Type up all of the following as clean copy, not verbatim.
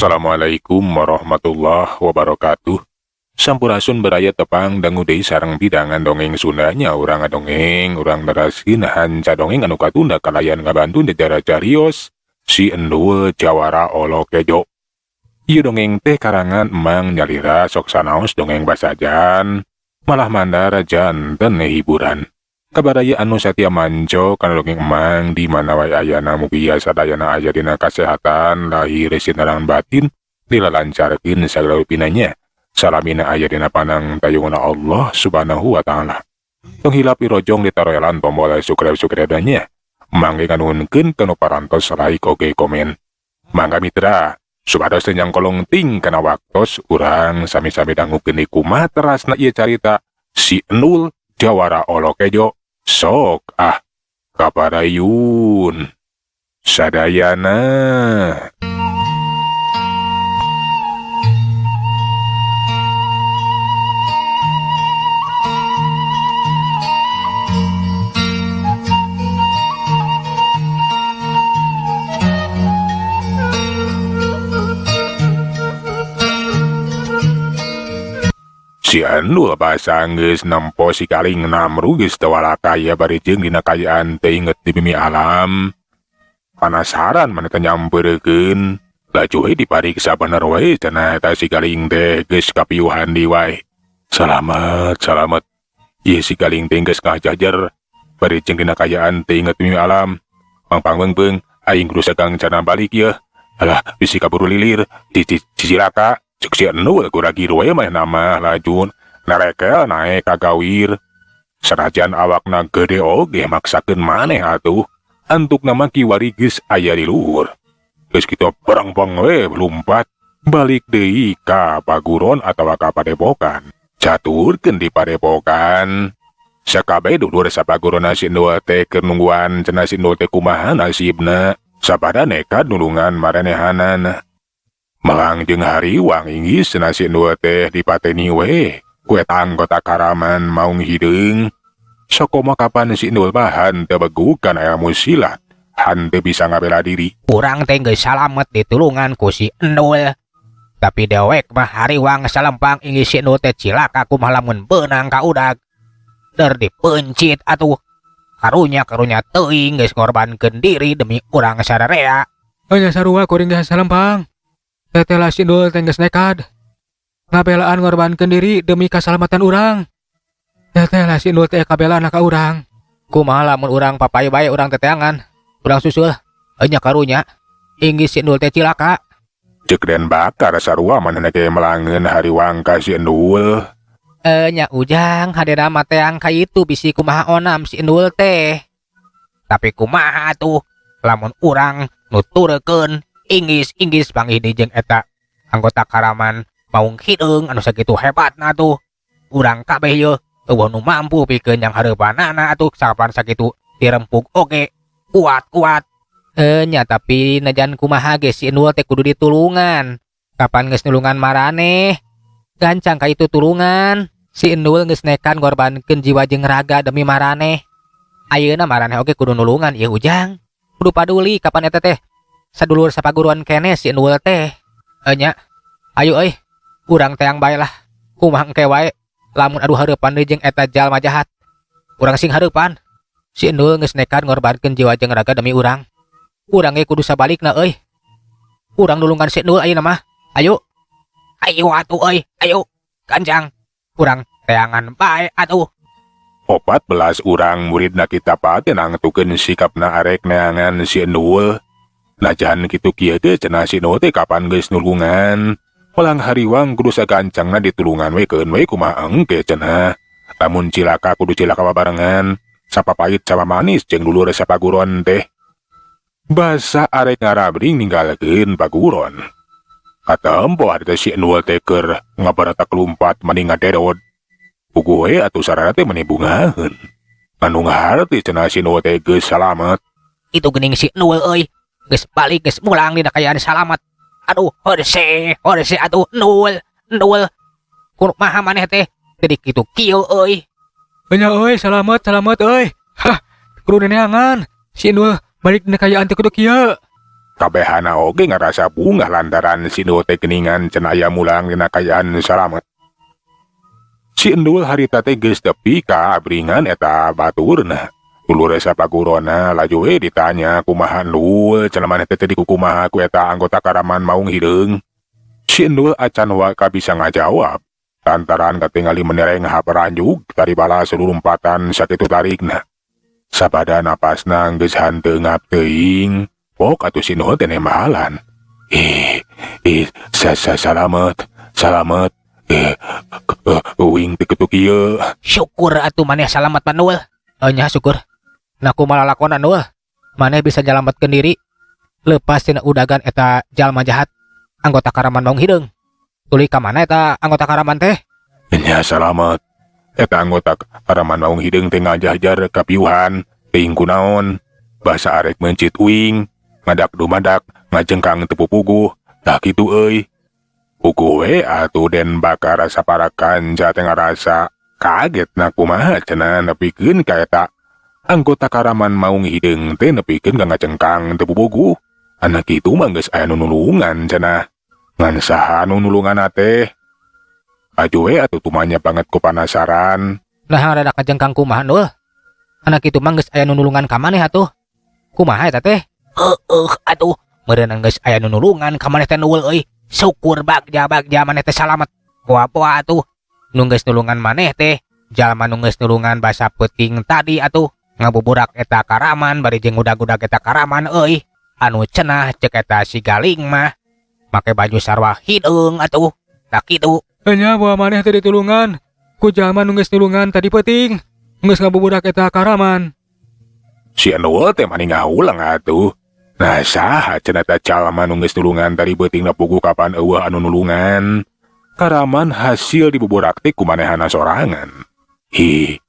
Assalamualaikum warahmatullahi wabarakatuh. Sampurasun baraya, tepang dangu deui sareng bidangan dongeng Sundanya. Urang ngadongeng, urang neraskeun hanca dongeng anu katunda kalayan ngabantu nyejarah carios Si Endul Jawara Olo Kejo. Ieu dongeng teh karangan Emang Nyalira. Sok sanaos dongeng basajan, malah mandar janten hiburan. Kabaraya anu satia manco kana dongeng Emang di mana wae ayana, mugia sadayana aya dina kasehatan lahir sareng batin, dilalancarkeun sagala rupinanya, salamina aya dina panang tayungna Allah Subhanahu wa Ta'ala. Tong hilap irojong ditaroelan tombol subscribe subscribe nya. Mangga nganuhunkeun kanu parantos like oge komen. Mangga mitra, supados teu nyangkolong ting kana waktos, urang sami-sami dangukeun kumaha terasna ieu carita Si Endul Jawara Olo Kejo. Sok ah, kaparayun sadayana. Si Endul basa geus nempo si kaling namru geus teu walakaya bari jeung dina kaayaan teu inget di bumi alam. Panasaran maneh teh nyamperkeun. Laju we dipariksa, bener we cenah eta si galing teh geus kapiuhan deui wae. Salamet, salamet. Ieu si galing teh geus ngajajar bari jeung dina kaayaan teu inget di bumi alam. Pangpang beung aing kudu sagang cana balik yeuh. Alah, bisi kaburu lilir, cicilaka. Cek si Endul kuragir we mah nama lajun narekel naek ka gawir. Sanajan awakna gede oge maksakeun maneh atuh. Antukna mah kiwari geus aya di luhur. Geus kitu barang-bang we lumpat balik deui ka paguron atawa ka padepokan. Caturkeun di padepokan. Sakabeh dulur sapaguron si Endul teh keur nungguan cenah si Endul teh kumaha nasibna. Sapada nekat nulungan maranehanana. Melang jeung hariwang inggis cenah si Endul teh dipateni we ku eta anggota karaman Maung Hideung. Sakomo kapan si Endul mah henteu begukan ilmu silat, henteu bisa ngabela diri. Urang teh geus salamet ditulungan ku si Endul. Tapi dewek mah hariwang salempang inggis si Endul teh cilaka, kumaha lamun beunang ka udag. Der dipeuncit atuh. Karunya karunya teuing geus ngorbankeun diri demi urang sararea. Nya sarua kuring geus salempang. Teteh lah si Endul teh geus nekad. Ngabelaan ngorbankeun diri demi kasalamatan urang. Teteh lah si Endul teh kabelaan ka urang. Kumaha lamun urang papayu bae, urang teteangan. Urang susul. Nya karunya. Inggis si Endul teh cilaka. Cek Den Bakar sarua manehna ge melangeun hariwang ka si Endul. Nya Ujang, hadena mah teang ka itu bisi kumaha onam si Endul teh. Tapi kumaha tuh lamun urang nuturkeun inggis-inggis panggih deui jeung eta anggota karaman Maung Hideung anu sakitu hebatna tuh. Urang kabeh yeuh euweuh nu mampu pikeun yang hareupanana atuh, sapan sakitu dirempug oge kuat-kuat. Nya tapi najan kumaha ge si Endul teh kudu ditulungan. Kapan geus nulungan maraneh? Gancang ka itu tulungan. Si Endul geus nekan ngorbankeun jiwa jeung raga demi maraneh. Ayeuna maraneh oge kudu nulungan ieu Ujang. Kudu paduli kapan eta teh sadulur sapaguruan kene si Endul teh. Nya. Ayo euy, urang teang bae lah. Kumaha engke wae lamun adu hareupan deui jeung eta jalma jahat. Urang sing hareupan. Si Endul geus nekat ngorbankeun jiwa jeung raga demi urang. Urang ge kudu sabalikna euy. Urang nulungan si Endul ayeuna mah. Ayo. Ayo atuh euy, ayo. Gancang. Urang teangan bae atuh. 14 urang muridna kita teh nangtukeun sikapna arek neangan si Endul. Najan kitu kieu teh cenah si Endul teh kapan geus nulungan. Melang hariwang kudu sagancangna ditulungan we, keun we kumaha engke cenah. Lamun cilaka kudu cilaka babarengan. Sapapait sama manis jeung dulur sapaguron teh. Basa arek ngarabring ninggalkeun paguron. Katempo harita si Endul teh keur ngabaratak lumpat mani ngadedod. Puguh we atuh sarana teh meni bungaheun. Anu ngaharti cenah si Endul teh geus salamet. Itu geuning si Endul euy. Geus balik, geus mulang dina kaayaan salamet. Aduh, horse, horse atuh Endul, Endul. Kumaha maneh teh? Jadi kitu kieu euy. Nya euy, salamet, salamet euy. Hah, kudu neangan. Si Endul balik dina kaayaan teh kudu kieu. Kabehana oge ngarasa bungah lantaran si Endul teh geuningan cenah aya mulang dina kaayaan salamet. Si Endul harita teh geus tepi ka abringan eta baturna. Dulur sapagurona laju we ditanya, "Kumaha, Endul, cenah maneh teh dikukumaha ku eta anggota Karaman Maung Hideung?" Si Endul acan waka bisa ngajawab. Lantaran katingali menereng haparanjug tari balas lulumpatan sakitu tarikna. Sabada napasna geus henteu ngap teuing. Pok atuh si Endul teh nembalan. "Ih, ih, sa sa salamet, salamet. Eh, uing teh kitu kieu." Syukur atuh maneh salamet, Manul. Oh nya, syukur. Nah, kumaha lalakona, Nul? Maneh bisa nyalametkeun diri lepas tina udagan eta jalma jahat anggota Karaman Maung Hideung. Tuluy ka mana eta anggota Karaman teh? Nya salamet. Eta anggota Karaman Maung Hideung teh ngajajar ka piuhan, teuing kunaon. Basa arek meuncit uing, ngadak dumadak, ngajengkang teu pupuguh, tah kitu euy. Puguh we atuh Den Bakar sapara kanca teh ngarasa kaget, na kumaha cenah nepikeun ka eta anggota Karaman Maung Hideung teh nepikeun ka ngajengkang teu pupuguh. Anak kitu mah geus aya nu nulungan cenah. Ngan saha nu nulunganna teh? Aju we atuh tumanya banget ku panasaran. Nah, rada kajengkang kumaha, Nul? Anak kitu mah geus aya nu nulungan ka maneh atuh. Kumaha eta teh? Heueuh atuh, meureunna geus aya nu nulungan ka maneh teh, Nul euy. Syukur bagja bagja maneh teh salamet. Poa-poa atuh. Nu geus nulungan maneh teh jalma nu geus nulungan basa peuting tadi atuh ngabuburak eta Karaman bari jeung udag-udag eta Karaman euy. Anu cenah cek eta si Galing mah make baju sarwa hideung atuh. Tah kitu. Enya, bahwa maneh teh ditulungan ku jalma nu geus nulungan tadi peuting geus ngabuburak eta Karaman. Si Endul teh mani ngaulang atuh. Nah, saha cenah eta jalma nu geus nulungan tadi peuting? Puguh kapan euweuh anu nulungan. Karaman hasil dibuburak teh ku manehana sorangan. Hi.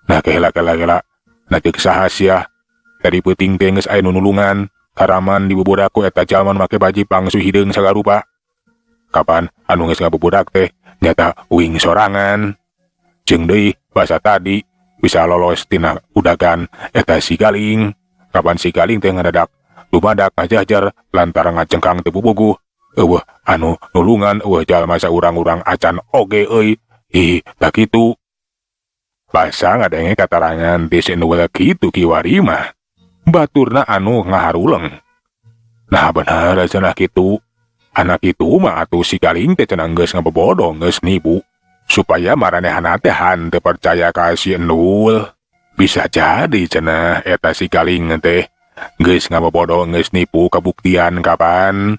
Nah, kela kela kela. Nah, ceuk saha sia? Tadi peuting teh geus aya nu nulungan. Karaman dibuburak ku eta jalma nu make baju pangsu hideung sagarupa. Kapan anu geus ngabuburak teh nyata uing sorangan. Jeung deui basa tadi bisa lolos tina udagan eta si Galing. Kapan si Galing teh ngadadak dumadak ngajajar lantaran ngajengkang teu pupuguh. Euweuh anu nulungan, euweuh jalma saurang-urang acan oge euy. Ih, tah kitu. Basa ngadenge katarangan ti si Endul kitu kiwari mah. Baturna anu ngaharuleng. Nah, bener cenah kitu. Anak itu mah atuh si Galing teh cenah geus ngabobodo, geus nipu supaya maranehana teh hanteu percaya ka si Endul. Bisa jadi cenah eta si Galing teh geus ngabobodo, geus nipu, kabuktian kapan.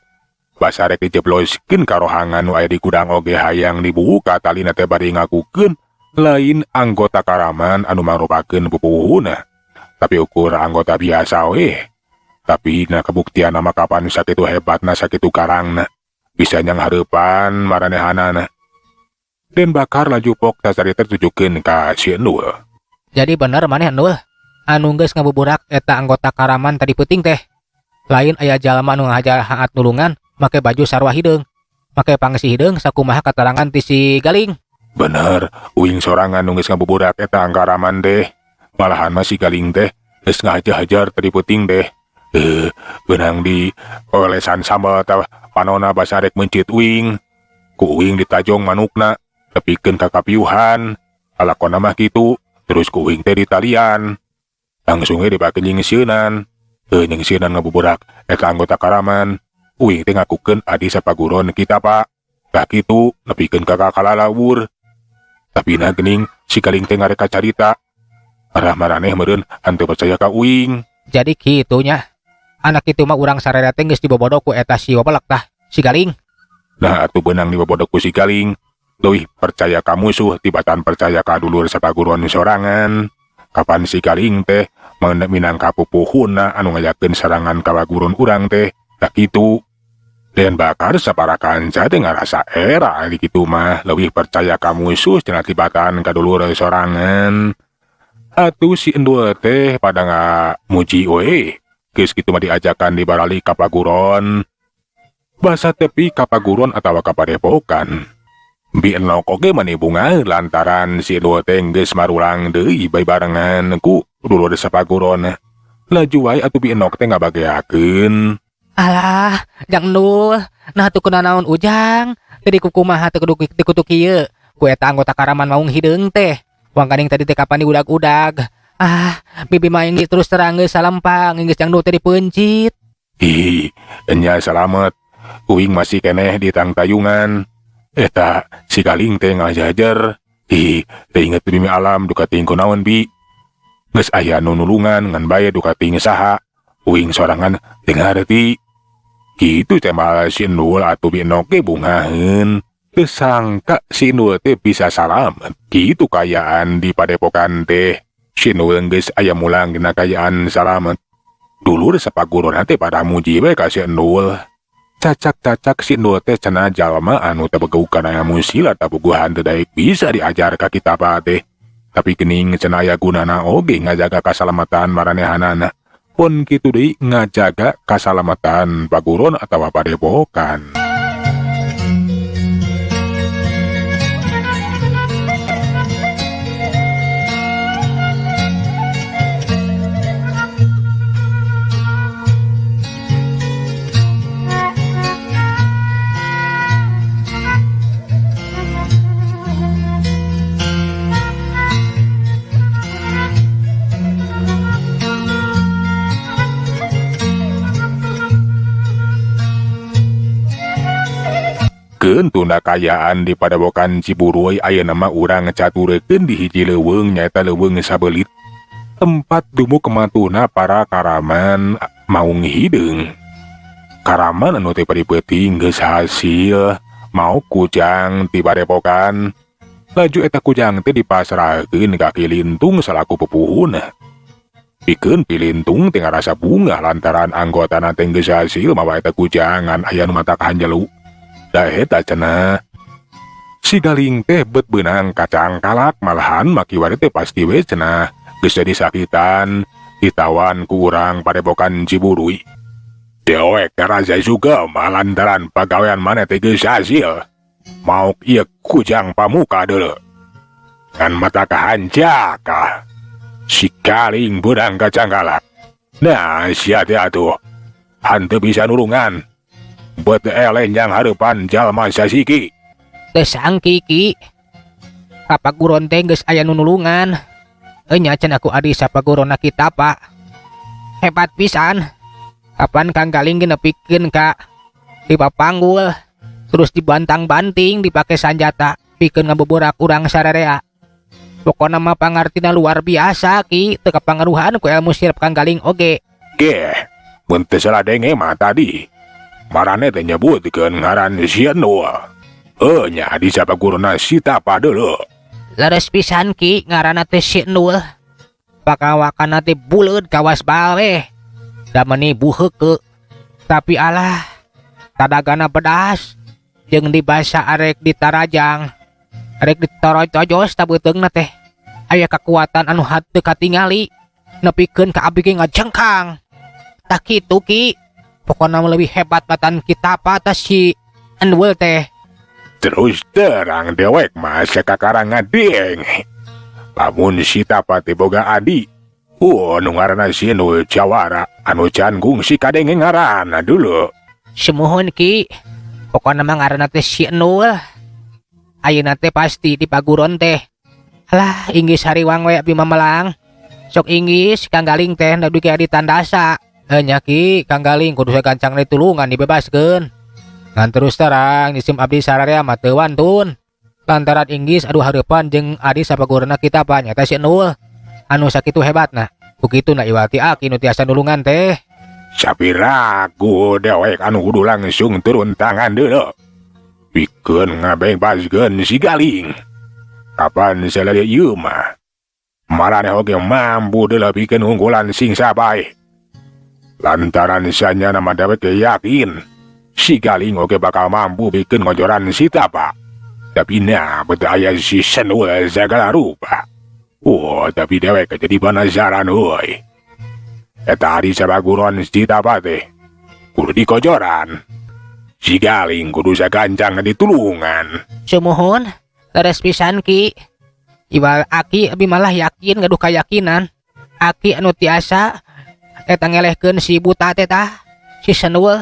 Basa rek dijebloskeun ka rohangan nu aya di gudang oge hayang dibuka talina teh bari ngakukeun lain anggota Karaman anu mangrupakeun pupuhuna. Tapi ukur anggota biasa we. Tapi na kabuktian nama kapan sakitu hebatna, sakitu karangna. Bisa nyanghareupan maranehanana. Den Bakar laju pok tasarita tujukeun ka si Endul. Jadi bener maneh, Endul. Anu geus ngabuburak eta anggota Karaman tadi peuting teh. Lain aya jalma anu ngahajar haat nulungan make baju sarwa hideung. Make pangsi hideung sakumaha katarangan ti si Galing. Bener, uing sorangan nu geus ngabuburak eta Karaman teh. Malahan mah si Galing teh geus ngahajar tadi peuting teh. Eh, beunang di olesan sambal tah panona basa rek meuncit uing. Ku uing ditajong manukna, tepikeun ka kapiuhan. Lalakonna mah kitu, terus ku uing teh ditalian. Langsung we dipake nyingsieunan. Heuh, nyingsieunan ngabuburak eta anggota Karaman. Uing teh ngakukeun adi sapaguron kita, Pak. Tah kitu, nepikeun ka kalalawur. Tapi na geuning si Galing teh ngareka carita. Arah maraneh meureun hanteu percaya ka uing. Jadi kitu nya. Anak itu mah urang sararea teh geus dibobodo ku eta si wabelek tah, si Galing. Nah atuh beunang dibobodo ku si Galing. Leuwih percaya ka musuh tibatan percaya ka dulur sapaguron sorangan. Kapan si Galing teh minangka pupuhuna anu ngayakeun serangan ka paguron urang teh. Tah kitu. Den Bakar sapara kanca teh ngarasa era ari kitu mah leuwih percaya ka musuh cenah tibatan ka dulur sorangan. Atuh si Endul teh pada ngamuji we. Geus kitu mah diajakan dibarali ka paguron. Basa tepi ka paguron atawa ka padepokan. Bi Enok oge mani bungah lantaran si Endul teh geus marulang deui barengan ku dulur sapaguron. Laju wae atuh Bi Enok teh ngabageakeun. Alah, Jang Endul, nah tuh kunanaon Ujang, tadi kukumaha teu kudu dikutuk kieu. Ku eta anggota karaman maung hideung teh. Wangkaning tadi teh kapan diudag-udag. Ah, bibi mah inggih terus terang geus salempang, inggih Jang Endul teh dipeuncit. Ih, enya salamet. Uing masih keneh di tangtayungan. Eta si Galing teh ngajajar. Ih, teu inget bimi alam duka teuing kunaon bi. Geus aya nu nulungan ngan bae duka teuing saha. Uing sorangan teu ngarti. Kitu teh mah si Endul atuh bi Enok ge bungaheun. Teu sangka si Endul teh bisa salamet. Kitu kaayaan di padepokan teh. Si Endul geus aya mulang dina kaayaan salamet. Dulur sapaguruna teh pada muji we ka si Endul. Cacak-cacak si Endul teh cenah jalma anu teu begeug kana ilmu silat tapuguhan teu daek bisa diajar ka kita teh. Tapi geuning cenah aya gunana oge ngajaga kasalamatan maranehanana. Pun kitu deui ngajaga kasalamatan paguron atawa padepokan. Keun tunda kayaan di padepokan Ciburuy ayeuna mah urang caturekeun di hiji leuweung nyaeta leuweung Sabelit. Tempat dumuk kematuna para karaman maung hideung. Karaman anu teh peuting geus hasil mau kujang ti padepokan. Laju eta kujang teh dipasrahkeun ka Ki Lintung salaku pupuhuna. Pikeun Ki Lintung teh ngarasa bungah lantaran anggotana teh geus hasil mawa eta kujangan aya nu matak hanjelu. Da eta cenah. Si Galing teh bet beunang kacangkalak malahan makiwari teh pasti we cenah geus jadi sakitan ditawan ku urang padepokan Ciburuy. Dewek karaja juga malantaran pagawean maneh teh geus hasil. Mauk ieu kujang pamuka deuleu. Ngan mata kahancaka. Si Galing beunang kacangkalak. Nah sia teh atuh. Hanteu bisa nulungan. Bet eleng yang hareupan jalma sasiki. Teu sangki ki. Kapaguron teh geus aya nu nulungan. Enya cenah ku adi sapagurona kita pak. Hebat pisan. Kapan Kang Galing ge nepikeun ka dipapanggul terus dibantang-banting dipake sanjata pikeun ngaboborak urang sararea. Pokona mah pangartina luar biasa ki, teu kapangaruhan ku ilmu sirep Kang Galing oge. Geh, mun teu salah denge mah tadi. Marane teh nyebutkeun ngaran si Endul. Heuh nya adi sapaguruna si Tapa deuleu. Leres pisan ki ngaranna teh si Endul. Pakawakanna teh buleud kawas bal we. Da meuni buheukeuk. Tapi alah, tadagana pedas jeung dibasa arek ditarajang. Arek ditorotojos ta beuteungna teh. Aya kakuatan anu henteu katingali nepikeun ka abdi ge ngajengkang. Tah kitu ki. Pokona mah lebih hebat batan kita apa atas si Endul teh. Terus terang dewek mah sakakara ngadeng. Lamun si Tapa teh boga adi. Oh, nu ngaranna si Endul Jawara anu can gungsi kadenge ngaranna dulu. Sumuhun ki. Pokona mah ngaranna teh si Endul. Ayeuna teh pasti di paguron teh. Alah, inggis hariwang we abdi mah melang. Sok inggis Kang Galing teh da dugi ka ditandasa. Nya ki Kang Galing kudu sagancang ditulungan dibebaskeun. Ngan terus terang nisim abdi sararea mah teu wantun. Lantaran inggis aduh hareupan jeung adi sapaguruna kita apa nyata si Endul. Anu sakitu hebatna. Begitu na iwati aki nu tiasa nulungan teh. Sapiraku dewek anu kudu langsung turun tangan deuleu. Pikeun ngabebaskeun si Galing. Kapan salaya ieu mah? Maraneh oge mampu deuleu pikeun unggulan sing sabae. Lantaran sanyana mah dewek yakin si Galing oge bakal mampu bikin ngojoran si Tapa. Tapi nah betul aya si Senul segala rupa. Oh, tapi dewek jadi penasaran euy. Eta hari sabaguron si Tapa teh kudu dikojoran. Si Galing kudu sagancang ditulungan. Sumuhun, leres pisan ki. Iwal aki abi malah yakin gaduh kayakinan. Aki anu tiasa eta ngelehkeun si buta teh tah. Si Sendul.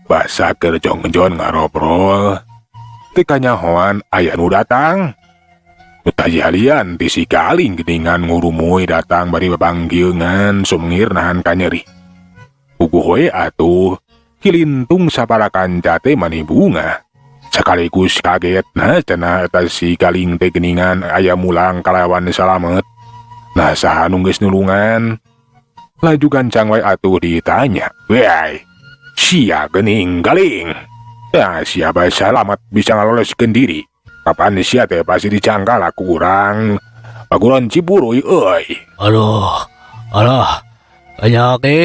Basa keur jongjon ngarobrol, teu kanyahoan aya nu datang. Nu tayalian ti si Galing geuningan ngurumuy datang bari babanggiungan sumngir nahan kanyeri. Puguh we atuh, Ki Lintung sapara kanca teh mani bungah. Sekaligus kaget nah cenah eta si Galing teh geuningan aya mulang kalawan salamet. Nah, saha nu geus nulungan? Laju gancang wae atuh ditanya. "Weh, sia geuning Galing. Nah, sia bae salamet bisa ngaloloskeun diri. Kapan sia teh pasti dicangkal ku urang Paguron Ciburuy euy." Aduh, alah, banyak Ki.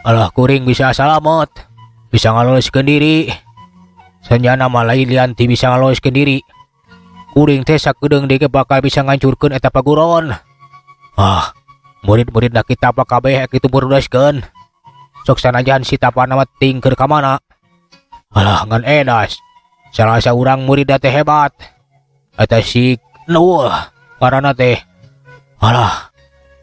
Alah, kuring bisa salamet. Bisa ngaloloskeun diri. Senjana mah lain lian ti bisa ngaloloskeun diri. Kuring teh sakedeung deui ge bakal bisa ngancurkeun eta paguron. Ah, murid-murid na kita apa kabeh kitu burudaskeun. Sok sanajan si Tapana mah ting keur ka mana. Alah, ngan edas. Salah saurang murid teh hebat. Eta si Nuh ngaranna teh. Alah,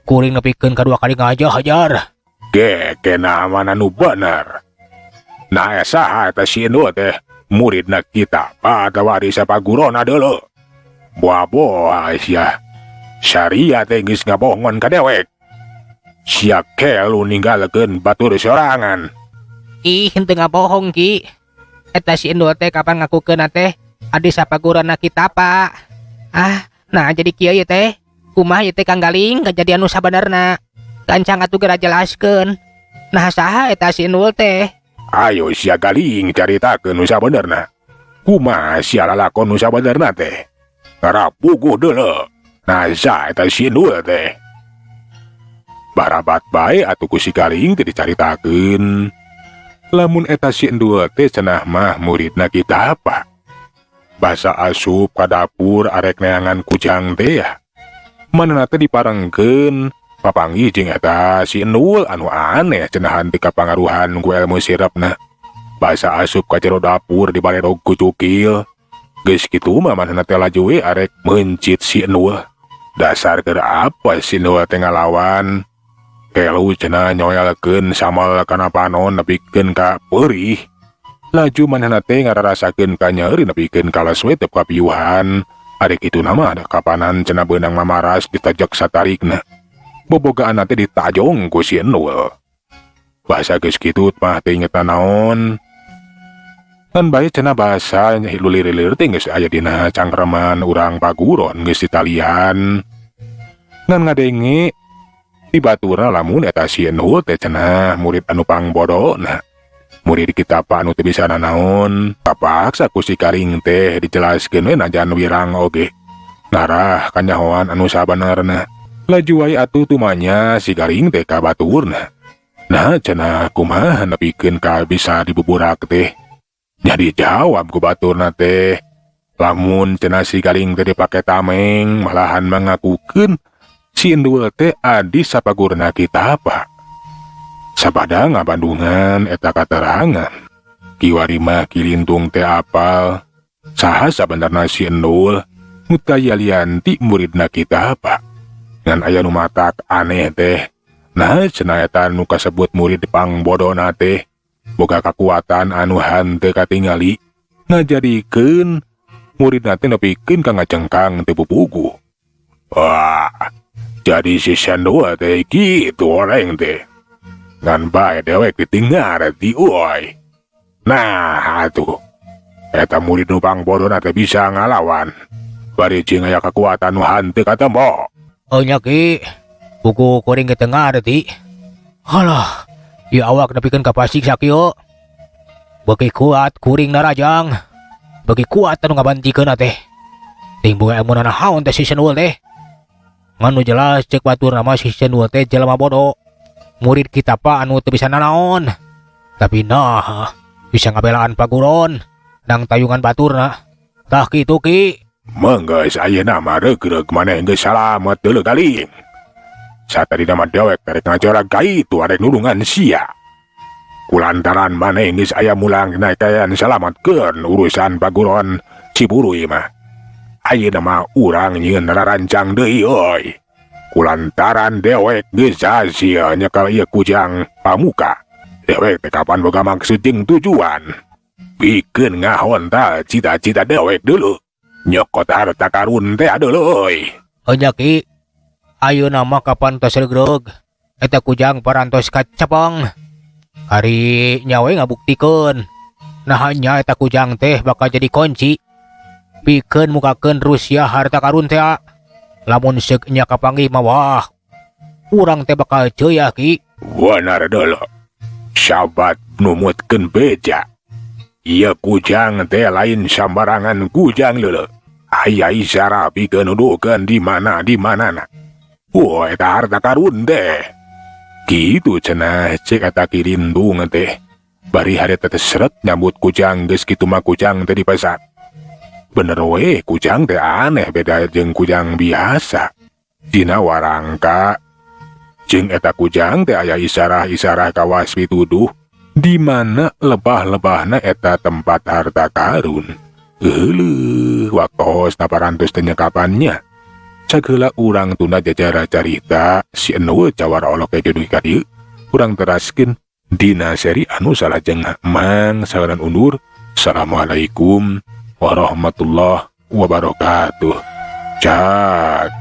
kuring nepikeun kadua kali ngajar hajar. Ge, kena mana nu bener. Nah, saha eta si Endul teh? Muridna kita atawa waris pagurona deuleu? Boa-boa sia. Saria teh geus ngabohongon ka dewek. Sia kelu ninggalkeun batur sorangan. Ih, henteu ngabohong, Ki. Eta si Endul teh kapan ngakukeun teh adi sapagurona kita, Pak. Ah, nah jadi kieu ieu teh. Kumaha ieu teh, Kang Galing, kejadian nu sabenerna? Gancang atuh geura jelaskeun. Nah, saha eta si Endul teh? Ayo sia Galing, caritakeun nu sabenerna. Kumaha sia lalakon nu sabenerna teh? Ngarapuguh deuleu. Nah, saha eta si Endul teh? Barabat bae atuh ku si Galing teh dicaritakeun. Lamun eta si Endul teh cenah mah muridna kita apa? Basa asup ka dapur arek neangan kujang teh ya. Manehna teh diparengkeun papanggih jeung eta si Endul anu aneh cenah teu kapangaruhan ku ilmu sirepna. Basa asup ka jero dapur dibaledog ku cukil. Geus kitu mah manehna teh laju we arek meuncit si Endul. Dasar keur apa si Endul teh ngalawan? Kelu cenah nyoelkeun samal kana panon nepikeun ka peurih. Laju manehna teh ngararasakeun kanyeri nepikeun kalas we teu kapiuhan. Ari kitu mah da kapanan cenah beunang mamaras ditajak satarikna. Bobogaan teh ditajong ku si Endul. Basa geus kitu mah teu inget naon. Ngan bae cenah basa lulir-lilir teh geus aya dina cangkreman urang paguron geus ditalian. Ngan ngadenge di baturna lamun eta si Endul teh cenah murid anu pangbodona. Murid kita apa anu teu bisa nanaon. Kapaksa ku si Galing teh dijelaskeun we najan wirang oge. Narah kanyahoan anu sabenerna. Laju wae atuh tumanya si Galing teh ka baturna. Nah, cenah kumaha nepikeun ka bisa dibuburak teh? Jadi jawab ku baturna teh. Lamun cenah si Galing teh dipake tameng malahan mengakukeun si Endul teh adi sapagurna kita apa. Sabada ngabandungan eta katerangan. Kiwari mah Ki Lintung teh apal saha sabenerna si Endul mutayalianti muridna kita apa. Ngan aya nu matak aneh teh. Nah, cenah eta nu kasebut murid pangbodona teh boga kakuatan anu hanteu katingali ngajadikeun muridna teh nepikeun ka ngacengkang teu pupugu. Wah, jadi si Endul teh kitu oreng teh. Ngan bae dewek ditinggal di euy. Nah, atuh. Eta murid nu pangbodona teh bisa ngalawan. Bari jeung aya kakuatan nu hanteu katempo. Oh nya, Ki, buku kuring ke tengah ti. Alah, ieu awak nepikeun ka pasik sakieu. Beuki kuat kuring narajang. Beuki kuat anu ngabantikeun teh. Ting boga ilmu nanaon teh si Sendul teh. Ngan nu jelas cek batur nama si Sendul teh jelema bodoh. Murid kita pa anu teu bisa nanaon. Tapi nah, bisa ngabelaan paguron. Nang tayungan baturna. Tah kitu, Ki. Menggeus ayeuna mah reug-reug maneh geus salamet deuleu, Galing. Satadina mah dewek rek ngajorag ka itu arek nulungan sia. Kulantaran maneh geus aya mulang dina kaayaan salametkeun urusan paguron Ciburuy mah. Ayeuna mah urang nyieun rarancang deui euy. Kulantaran dewek geus hasil nyekel ieu kujang pamuka. Dewek teh kapan boga maksud jeung tujuan. Pikeun ngahontal cita-cita dewek dulu. Nyokot harta karun teh dulu euy. Enya, Ki. Ayeuna mah kapan tos regreg. Eta kujang parantos kacepeng. Ari nya we ngabuktikeun. Nah, hanya eta kujang teh bakal jadi kunci. Pikeun mukakeun rahasia harta karun teh. Lamun seuk nya kapanggih mah, wah. Urang teh bakal ceuyah, Ki. Benar dulu. Sabat numutkeun beja. Ieu kujang teh lain sambarangan kujang leuleuk. Aya isyarat pikeun nuduhkeun di mana di manana. Wah, eta harta karun teh. Kitu cenah cek eta Ki Rindung teh. Bari harita teh seret nyambut kujang, geus kitu mah kujang teh dipesat. Bener we, kujang teh aneh, beda jeung kujang biasa. Dina warangka jeung eta kujang teh aya isarah-isarah kawas pituduh di mana lebah-lebahna eta tempat harta karun. Euleuh, waktos parantos teh kapannya. Cagheula urang tunda jajara carita si Endul cawara olok ke dugi ka dieu. Urang teraskeun dina seri anu salajengna. Mang saweran undur. Assalamualaikum warahmatullahi wabarakatuh. Cak.